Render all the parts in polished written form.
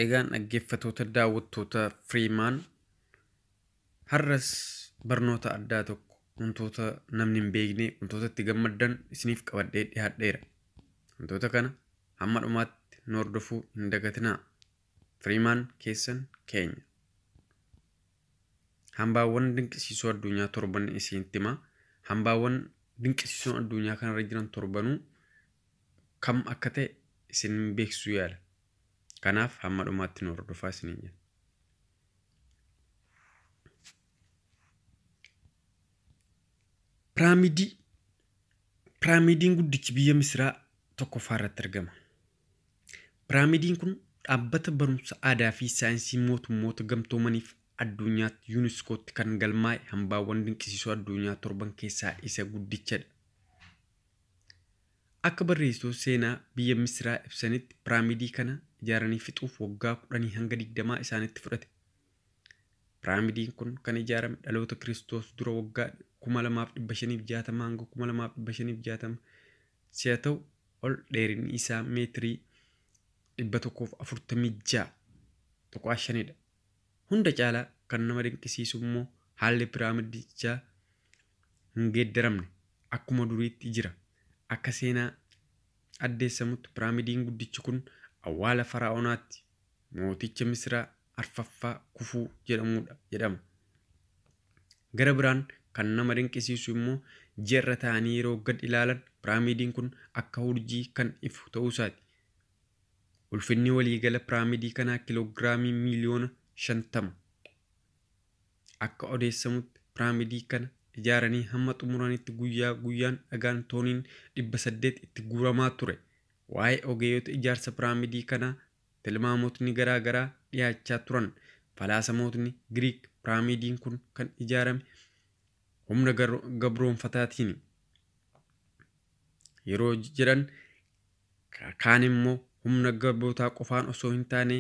Egaan dhaggeeffattoota daawwattoota Firiimaan har'as barnoota addaa tokko wantoota namni hin beekne wantoota itti gammaddan isiniif qabadhee dhiyaadheera. Wantoota kana hamma dhumaatti nu hordofuu hin dagatinaa. Firiimaan keessan keenya. Hambaawwan dinqisiisoo addunyaa torban isinitti himaa. Hambaawwan dinqisiisoo addunyaa kanarra jiran torbanuu kam akka ta'e isin beeksisuu yaala. Kanaaf hamma dhumaatti nu hordofaa isiniin jenna. Piraamidii. Piraamidiin guddichi biyya Misiraa tokkoffaa irratti argama. Piraamidiin kun dhaabbata barumsa aadaa fi saayinsii mootummoota gamtoomaniif addunyaatti yuuniskootti kan galmaa'e hambaawwan dinqisiisoo addunyaa torban keessaa isa guddichadha. Akka barreessitoota seenaa biyya Misiraa ibsanitti piraamidii kana ijaaranii fixuuf waggaa 10 hanga 20 isaanitti fudhate. Piraamidiin kun kan ijaarame dhaloota Kiristoos dura waggaa 2560 hanga 2560 si'a ta'u ol dheerinni isaa meetirii 146.5 dha. Hunda caalaa kan nama dinqisiisu immoo haalli piraamidichaa hin geeddaramne akkuma duriitti jira. Akka seenaa addeessamutti piraamidiin guddichi kun awwaala faraa'oonaatti mooticha Misiraa arfaffaa Kufuu jedhamudha jedhama. Gara biraan kan nama dinqisiisu immoo ji'arra taa'anii yeroo gad ilaalan piraamidiin kun akka urjii kan ifu ta'uusaati. Ulfinni waliigala piraamidii kanaa kiiloogiraamii miiliyoona 50. Akka odeessamutti piraamidii kana ijaaranii hamma xumuranitti guyyaa guyyaan dhagaan tooniin 800 itti guuramaa ture. Waa'ee ogeeyyota ijaarsa piraamidii kanaa tilmaamotni garaa garaa dhiyaachaa turan. Falaasamootni Giriik piraamidiin kun kan ijaarame humna gabroonfataatiin yeroo jedhan, kaan immoo humna gabrootaa qofaan osoo hin taane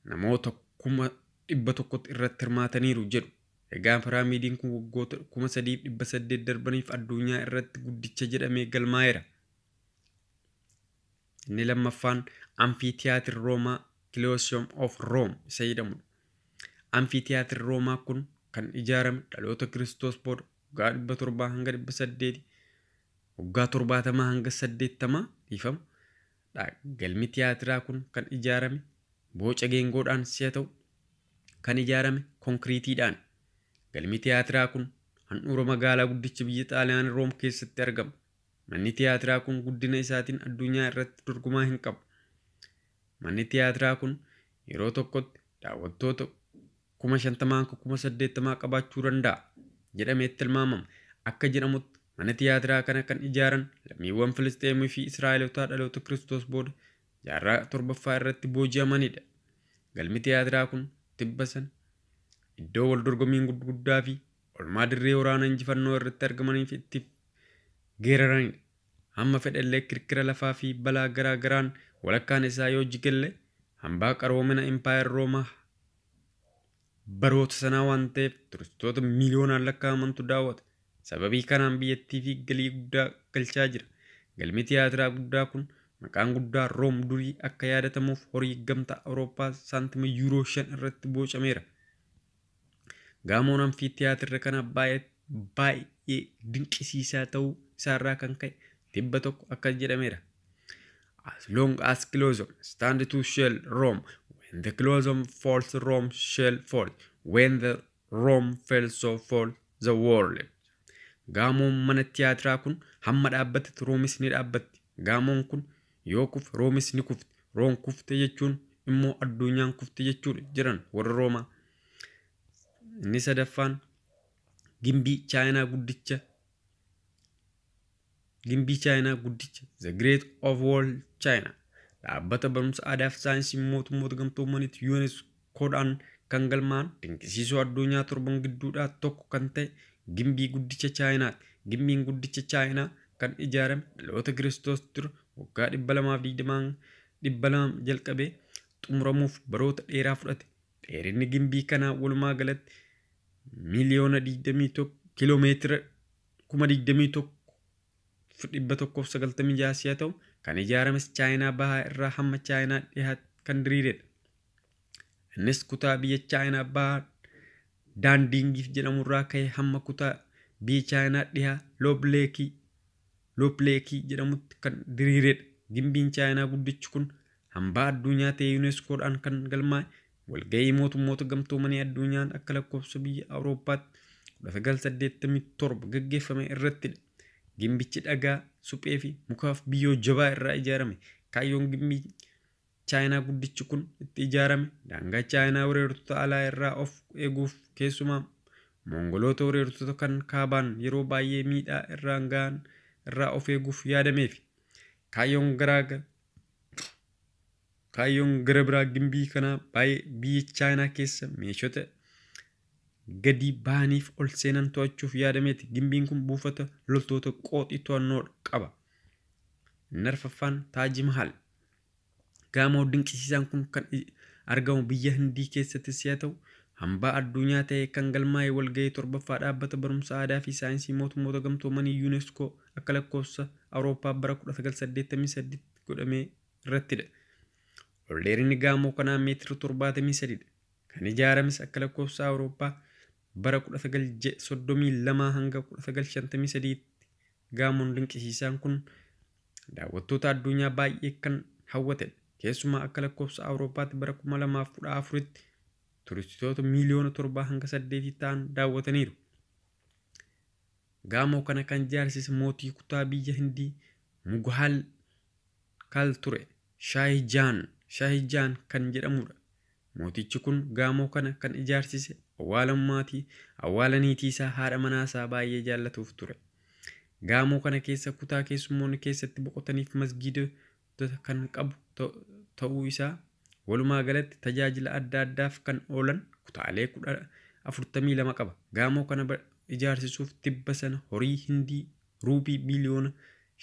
namoota 100,000 irratti hirmaataniiru jedhu. Egaa piraamidiin kun waggoota 3800 darbaniif addunyaa irratti guddicha jedhamee galmaa'eera. Inni lammaffaan Amfiitiyaatir Roomaa Kiloosiyum of Room isa jedhamudha. Amfiitiyaatir Roomaa kun kan ijaarame dhaloota Kiristoos booda waggaa 700 hanga 800 waggaa 70 hanga 80 dhiifama. Galmi tiyaatiraa kun kan ijaarame boca geengoodhaan si'a ta'u kan ijaarame konkiriitiidhaan. Galmi tiyaatiraa kun handhuura magaalaa guddicha biyya Xaaliyaan Room keessatti argama. Manni tiyaatiraa kun guddina isaatiin addunyaa irratti dorgomaa hin qabu. Manni tiyaatiraa kun yeroo tokkotti daawwattoota 50,000 hanga 80,000 qabaachuu danda'a jedhamee tilmaamama. Akka jedhamutti mana tiyaatiraa kana kan ijaaran lammiiwwan Filisxeemii fi Israa'elotaa dhaloota Kiristoos booda jaarraa torbaffaa irratti booji'amanidha. Galmi tiyaatiraa kun tibba sana iddoo wal dorgommiin gurguddaa fi olmaa dirree waraana injifannoo irratti argamaniif itti geeraranidha. Hamma fedhallee kirkira lafaa fi balaa garaa garaan walakkaan isaa yoo jigalle hambaa qaroomina impaayar Roomaa baroota sanaa waan ta'eef turistoota miiliyoonaan lakkaa'amantu daawwata. Sababii kanaan biyyattii fi galii guddaa galchaa jira. Galmi tiyaatiraa guddaa kun maqaan guddaa Room durii akka yaadatamuuf horii gamtaa Awurooppaa saantima yuuroo 5 irratti bocameera. Gamoon amfiitiyaatirra kana baay'ee dinqisiisaa ta'uu isaarraa kan ka'e tibba tokko akkas jedhameera. As long as Colosseum stand to shall Rome, when the Colosseum falls, Rome shall fall. When the Rome falls, so fall the world. Gamoon mana tiyaatiraa kun hamma dhaabbatetti Roomis ni dhaabbatti. Gamoon kun yoo kufe Roomis ni kufti. Room kufte jechuun immoo addunyaan kufte jechuudha jedhan warra Roomaa. Inni sadaffaan gimbii Chaayinaa guddicha. Gimbii Chaayinaa guddicha The Great of Wall China dhaabbata barumsa aadaa fi saayinsii mootummoota gamtoomaniitti UNESCOdhaan kan galmaa'an dinqisiisoo addunyaa torban gidduudhaa tokko kan ta'e gimbii guddicha Chaayinaati. Gimbiin guddicha Chaayinaa kan ijaarame dhaloota Kiristoos dura waggaa 220 200 jalqabee xumuramuuf baroota dheeraa fudhate. Dheerinni gimbii kanaa walumaa galatti miiliyoona 21 kiiloomeetira 21,196 si'a ta'u kan ijaarames Chaayinaa bahaa irraa hamma Chaayinaa dhihaatti kan diriiredha. Innis kutaa biyya Chaayinaa bahaa Daandiingiif jedhamurraa ka'ee hamma kutaa biyya Chaayinaa dhihaa Loopleekii jedhamutti kan diriiredha. Gimbiin Chaayinaa guddichi kun hambaa addunyaa ta'ee yuuneskoodhaan kan galmaa'e walga'ii mootummoota gamtoomanii addunyaan akka lakkoofsa biyya Awurooppaatti 1987 gaggeeffame irrattidha. Gimbichi dhagaa, suphee fi mukaaf biyyoo jabaa irraa ijaarame. Kaayyoon gimbii Chaayinaa guddichi kun itti ijaarame daangaa Chaayinaa weerartoota alaa irraa of eeguuf, keessumaa Mongoloota weerartoota kan kaabaan yeroo baay'ee miidhaa irraan gahan irraa of eeguuf yaadameefi. Kaayyoon gara biraa gimbii kanaa baay'ee biyya Chaayinaa keessa meeshota gadi bahaniif ol seenan to'achuuf yaadameeti. Gimbiin kun buufata loltoota qooxii to'annoo qaba. Inni arfaffaan Taaji Mahal. Gamoo dinqisiisaan kun kan argamu biyya Hindii keessatti si'a ta'u, hambaa addunyaa ta'e kan galmaa'e walga'ii torbaffaa dhaabbata barumsa aadaa fi saayinsii mootummoota gamtoomanii UNESCO akka lakkoofsa Awurooppaa bara 1988 godhame irrattidha. Ol dheerinni gamoo kanaa meetira 73dha. Kan ijaarames akka lakkoofsa Awurooppaa bara 1932 hanga 1953 tti. Gamoon dinqisiisaan kun daawwattoota addunyaa baay'ee kan hawwatedha. Keessumaa akka lakkoofsa Awurooppaatti bara 2014tti turistoota miiliyoona 7 hanga 8 ta'an daawwataniiru. Gamoo kana kan ijaarsise mootii kutaa biyya Hindii Mughal kal ture Shaahijaan kan jedhamudha. Mootichi kun gamoo kana kan ijaarsise awwaala maatii awwaala niitii isaa haadha manaa isaa baay'ee jaallatuuf ture. Gamoo kana keessa kutaa keessummoonni keessatti boqotaniif masgiidota kan qabu ta'uu isaa, walumaa galatti tajaajila adda addaaf kan oolan kutaalee 42 qaba. Gamoo kana ijaarsisuuf tibba sana horii Hindii ruupii biliyoona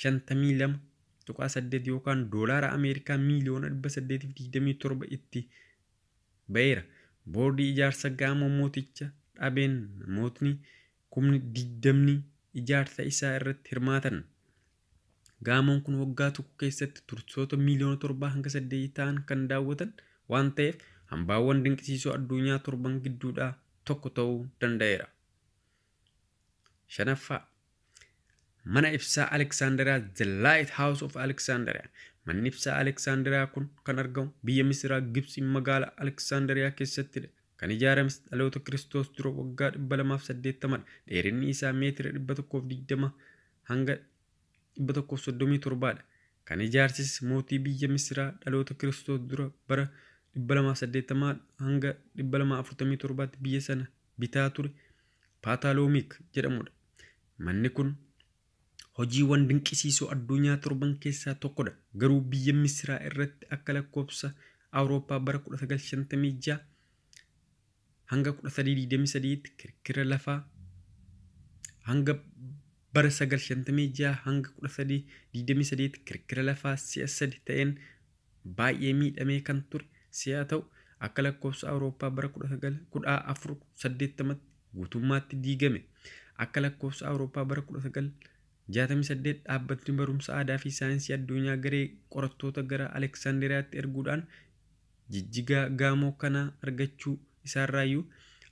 52.8 yookaan doolaara Ameerikaa miiliyoona 827 itti ba'eera. Boordii ijaarsa gamoo mooticha dhabeen namootni 20,000 ijaarsa isaa irratti hirmaatan. Gamoon kun waggaa tokko keessatti turistoota miiliyoona 7 hanga 8 ta'an kan daawwatan waan ta'eef hambaawwan dinqisiisoo addunyaa torban gidduudhaa tokko ta'uu danda'eera. Shanaffaa, Mana ibsaa Aleksaanderiyaa, The Light House of Alexandria. Manni ibsaa Aleksaanderiyaa kun kan argamu biyya Misiraa Gibxii magaalaa Aleksaanderiyaa keessattidha. Kan ijaarames dhaloota Kiristoos dura waggaa 280dha. Dheerinni isaa meetira 120 hanga 137dha. Kan ijaarsise mootii biyya Misiraa dhaloota Kiristoos dura bara 280 hanga 247tti biyya sana bitaa ture Paataloomik jedhamudha. Manni kun hojiiwwan dinqisiisoo addunyaa torban keessaa tokkodha. Garuu biyya Misiraa irratti akka lakkoofsa Awurooppaa bara 1956 hanga 1323tti kirkira lafaa hanga bara 956 hanga 1323tti kirkira lafaa si'a sadi ta'een baay'ee miidhamee kan ture si'a ta'u, akka lakkoofsa Awurooppaa bara 1480tti guutummaatti diigame. Akka lakkoofsa Awurooppaa bara 1968 dhaabbatni barumsa aadaa fi saayinsii addunyaa garee qorattoota gara Aleksaanderiyaatti erguudhaan jijjigaa gamoo kanaa argachuu isaarraayyuu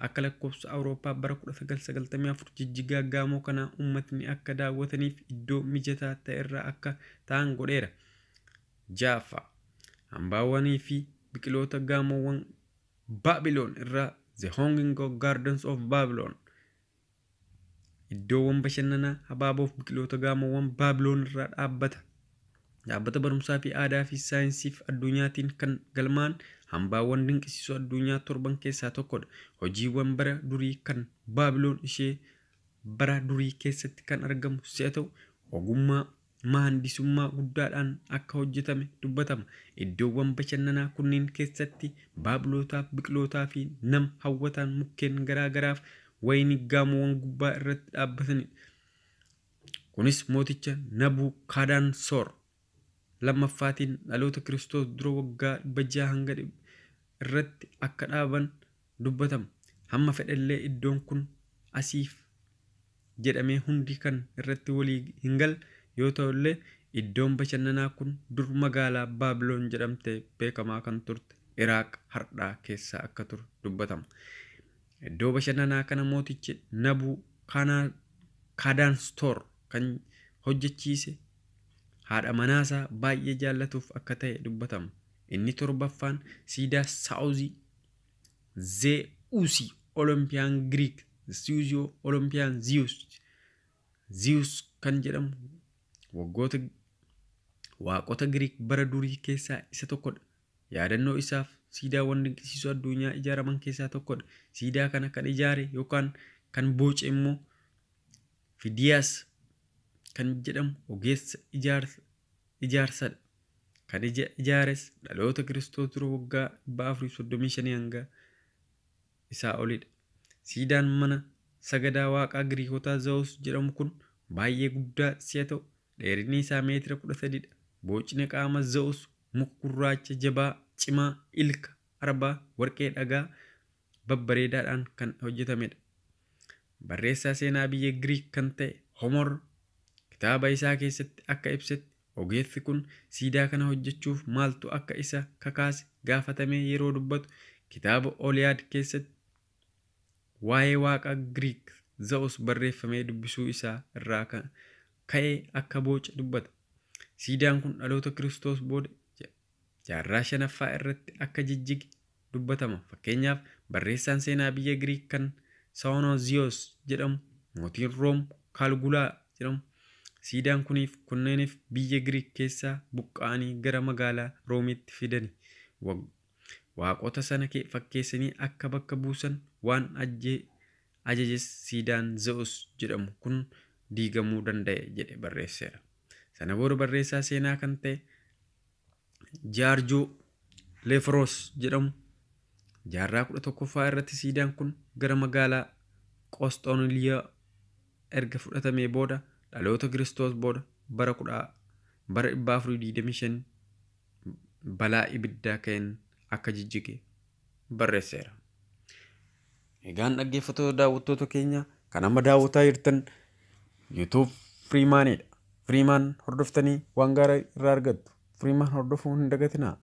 akka lakkoofsa Awurooppaa bara 1994 jijjigaa gamoo kanaa uummatni akka daawwataniif iddoo mijataa ta'e irra akka ta'an godheera. Ja'affaa, hambaawwanii fi biqiloota gamoowwan Baabiloon irraa, The Hanging Gardens of Babylon. Iddoowwan bashannanaa habaaboo fi biqiloota gamoowwan Baabiloon irraa dhaabbata. Dhaabbata barumsaa fi aadaa fi saayinsiif addunyaatiin kan galmaan hambaawwan dinqisiisoo addunyaa torban keessaa tokkodha. Hojiiwwan bara durii kan Baabiloon ishee bara durii keessatti kan argamu si'a ta'u, ogummaa mahandisummaa guddaadhaan akka hojjetame dubbatama. Iddoowwan bashannanaa kunneen keessatti baabilootaaf, biqilootaa fi nama hawwataan mukkeen garaa garaaf wayinii gamoowwan gubbaa irratti dhaabbatanidha. Kunis mooticha Nabukadnezar lammaffaatiin dhaloota Kiristoos dura waggaa 600 hanga irratti akka dhaaban dubbatama. Hamma fedhellee iddoon kun asiif jedhamee hundi kan irratti walii hin galle yoo ta'ullee, iddoon bashannanaa kun dur magaalaa Baabiloon jedhamtee beekamaa kan turte Iraaq hardhaa keessa akka ture dubbatama. Iddoo bashannanaa kana mootichi Nabuu Kaadaanstoor kan hojjechiise haadha manaasaa baay'ee jaallatuuf akka ta'e dubbatama. Inni torbaffaan siidaa Saawuzii Ze'uusii Olompiyaan Giriik Ziyuziyoo Olompiyaan Ziyus Ziyus kan jedhamu waggoota waaqota Giriik bara durii keessaa isa tokkodha. Yaadannoo isaaf siidaawwan dinqisiisoo addunyaa ijaaraman keessaa tokkodha. Siidaa kana kan ijaare yookaan kan boce immoo Fidiyaas kan jedhamu ogeessa ijaarsadha. Kan ijaares dhaloota Kiristoos dura waggaa 435 hanga isaa olidha. Siidaan mana sagadaa waaqaa Giriikotaa Ze'uus jedhamu kun baay'ee guddaa si'a ta'u dheerinni isaa meetira 13dha. Bocni qaama Ze'uus muka gurraacha jabaa cimaa ilka arbaa warqee dhagaa babbareedaadhaan kan hojjetamedha. Barreessaa seenaa biyya Giriik kan ta'e Homer kitaaba isaa keessatti akka ibsetti ogeessi kun siidaa kana hojjechuuf maaltu akka isa kakaase gaafatamee yeroo dubbatu kitaaba Oliyaad keessatti waa'ee waaqa Giriik Ze'uus barreeffamee dubbisuu isaa irraa ka'ee akka boce dubbata. Siidaan kun dhaloota Kiristoos booda jaarraa shanaffaa irratti akka jijjige dubbatama. Fakkeenyaaf barreessaan seenaa biyya Giriik kan Saawunoziyoos jedhamu mootiin Room Kaalgulaa jedhamu siidaan kuniif kunneeniif biyya Giriik keessaa buqqa'anii gara magaalaa Roomitti fidani. Waaqota sana fakkeessanii akka bakka buusan waan ajajes siidaan Ze'uus jedhamu kun diigamuu danda'e jedhe barreesseera. Sana booda barreessaa seenaa kan ta'e Jaarjoo Leefroos jedhamu jaarraa 11ffaa irratti siidaan kun gara magaalaa Qosxooniliyaa erga fudhatamee booda dhaloota Kiristoos booda bara 425 balaa ibiddaa ka'een akka jijjige barreesseera. Egaan dhaggeeffattoota daawwattoota keenya kan amma daawwataa jirtan YouTube Firiimaanidha. Firiimaan hordoftanii waan gaarii irraa argattu. Firiimaan hordofuu hin dagatinaa.